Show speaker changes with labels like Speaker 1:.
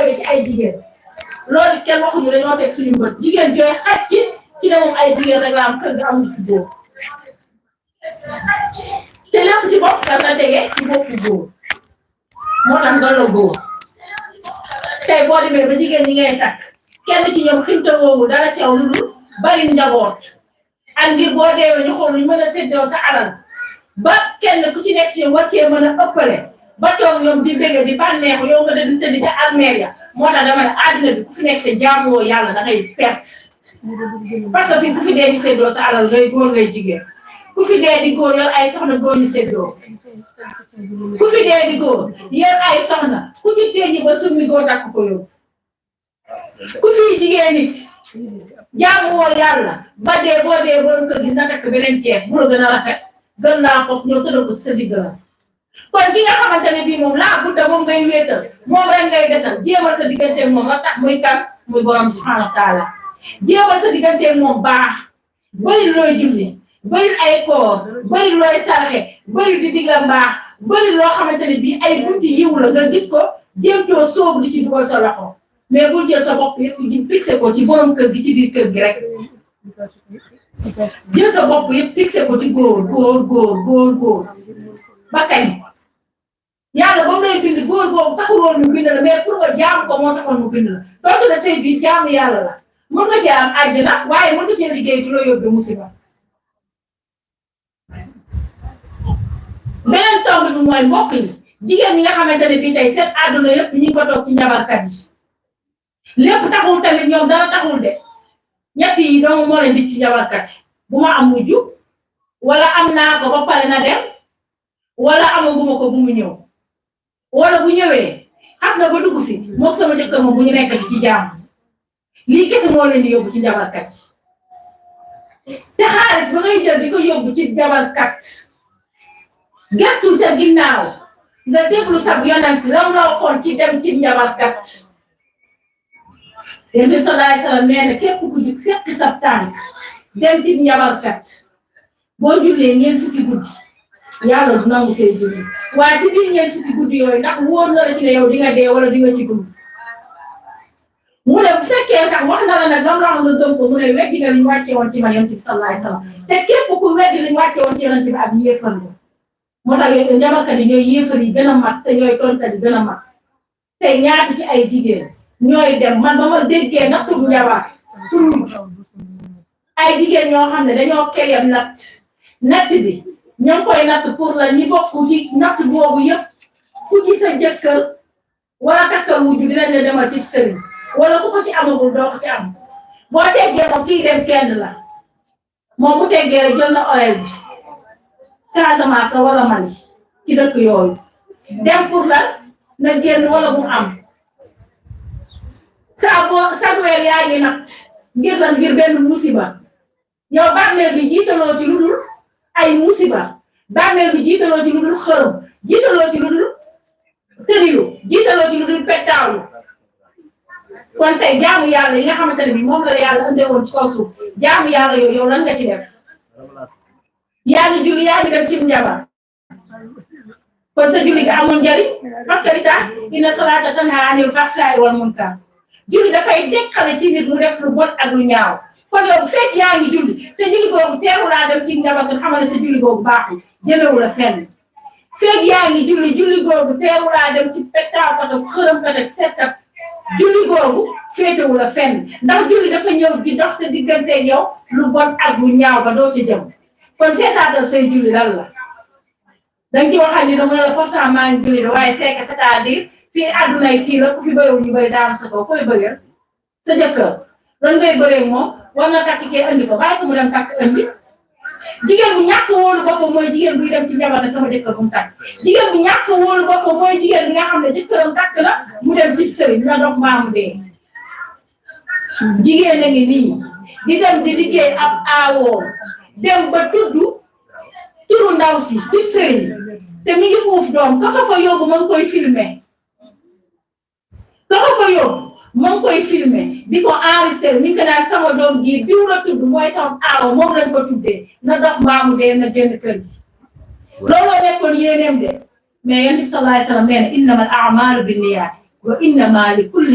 Speaker 1: doy ci ay jigéen loolu kenn waxuñu dañoo teg suñu bët jigéen jooy xaj ci ne moom ay jigéen rek la am kër ga amul ci góor te lépp ci bopp daf la tegee ci boppu góor moo tax nga la góor tey boo demee ba jigéen ñi ngay takk kenn ci ñoom ximta woowu dara ceew lu dul bari njaboot ak ngir boo deewee ñu xool ñu mën a séddoo sa alal ba kenn ku ci nekk ci war cee mën a ëppale ba toog ñoom di bëgg di bànneexu yow nga di tëdd ca armeel ya moo tax dama ne àdduna bi ku fi nekk te jaamuwoo yàlla da ngay perte parce que fii ku fi dee di séddoo sa alal ngay góor ngay jigéen ku fi dee di góor yor ay soxna góor ñu séddoo ku fi dee di góor yor ay soxna ku ci teeñi ba summi góor takk ko yóbbu ku fi jigéen nit jaamuwoo yàlla ba dee boo dee borom kër gi na takk beneen ceeb bu la gën a rafet gën laa foog ñëw tëdd ko ci sa digg la kon ki nga xamante ne bii moom laa budda moom ngay wéetal moom rek ngay desal jéemal sa digganteeg moom la tax muy kan muy borom subhanahu wa taala jéemal sa digganteeg moom baax bëri looy julli bëri ay koor bëri looy sarxe bëri di digla mbaax bëri loo xamante ne bii ay bunti yiw la nga gis ko jéem coo sóobu di ci dugal sa loxo mais bul jël sa bopp yëpp di fixé ko ci borom kër gi ci biir kër gi rek jël sa bopp yëpp fixé ko ci góor ba kañ yàlla ba mu lay bind góor googu taxuloon mu bind la mais pour nga jaam ko moo taxoon mu bind la donc de sëy bi jaamu yàlla la mën nga ci am àjjana waaye mën nga cee liggéey du la yóbbu musiba beneen tomb bi mooy mbokk yi jigéen ñi nga xamante ne bii tey seen àdduna yëpp ñu ngi ko toog ci njabarkat yi lépp taxul tamit ñoom dara taxul de ñett yi dong moo leen di ci njabarkat yi bu ma am mujj wala am naa ko ba pare na dem wala amaguma ko bu mu ñëw wala bu ñëwee xas na ba dugg si moom sama jëkkër moom bu ñu nekkati ci jàmm lii kese moo leen di yóbbu ci njabarkat yi te xaalis ba ngay jël di ko yóbbu ci njabarkat gestul ca ginnaaw nga déglu sab yonent lam la waxoon ci dem ci njabarkat yonent sallallahu alayhi wasallam nee na képp ku jug seqi sab tànk dem ci njabarkat boo jullee ñeent fukki guddi yàlla du nangu seen julli waaye ci biir ñeent fukki guddi yooyu ndax wóor na la ci ne yow di nga dee wala di nga ci dund mu ne bu fekkee sax wax na la nag lam la wax nga gëm ko mu ne weddi nga liñ wàcce woon ci man yonent bi sallallahu alayhi wasallam te képp ku weddi liñ wàcce woon ci yonent bi ab yéefar la moo tax yow njabarkat yi ñooy yéefar yi gën a mat te ñooy tonkat yi gën a mat te ñaata ci ay jigéen ñooy dem man ba ma déggee nattu njabar pour ay jigéen ñoo xam ne dañoo keyam natt bi ñoo ngi koy natt pour la ñi bokk ci natt boobu yëpp ku ci sa jëkkër wala takkal wujju dinañ la demal ci sëriñ wala ku ko ci amagul doo ko ci am boo teggee moom kii dem kenn la moom bu teggee rek jël na oil bi Casamance la wala Mali ci dëkk yooyu dem pour la na génn wala bu am saa boo sa weer yaa ngi natt ngir lan ngir benn musiba yow bàmmeel bi jiitaloo ci lu dul ay musiba bàmmeel bi jiitaloo ci lu dul xërëm jiitaloo ci lu dul tërilu jiitaloo ci lu dul pettaalu kon tey jaamu yàlla yi nga xamante ne bi moom la yàlla andee woon ci kaw suuf jaamu yàlla yooyu yow lan nga ci def yaa ngi julli yaa ngi dem ci njabar kon sa julli ga amul njariñ parce que li tax inna salaata tanhaa anil fahshaa'i wal munkar julli dafay dekkale ci nit mu def lu bon ak lu ñaaw kon yow bu fekk yaa ngi julli te julli googu teewu laa dem ci njabar nga xamal ne sa julli googu baaxul jëmewu la fenn fekk yaa ngi julli googu teewu laa dem ci pettaaw ak xërëmkat ak settat julli googu féetewu la fenn ndax julli dafa ñëw di dox sa diggante yow lu bon ak lu ñaaw ba doo ca jëm kon seetaatal say julli lan la danga ci waxal ni dama ne la pourtant maa ngi julli waaye c'est que c'est-à-dire fii àddunay kii la ku fi bëriwul ñu bëri daanu sa kaw koy bëreel sa jëkkër lan ngay bëree moom war na takk kee andi ko bàyyi ko mu dem takk andi jigéen bu ñàkk wóolu boppam mooy jigéen buy dem ci njabar ne sama jëkkër bu mu takk jigéen bu ñàkk wóolu boppam mooy jigéen bi nga xam ne jëkkëram takk na mu dem ci sëriñ na dof maamu dee jigéen a ngi nii di dem di liggéey ab aawoom dem ba tudd turu ndaw si ci sëriñ te mi ngi uuf doom ka ko fa yóbbu ma ngi koy filmer ka ko fa yóbbu ma ngi koy filmer di ko enregistré mi ngi ko naan sama doom ji diw la tudd mooy sama aawo moom lañ ko tuddee na dox maamu dee na génn kër gi looloo nekkoon yéeneem de mais yonent bi sallallahu alayhi wa sallam nee na innamal a'maalu binniyaat wa innamaa likulli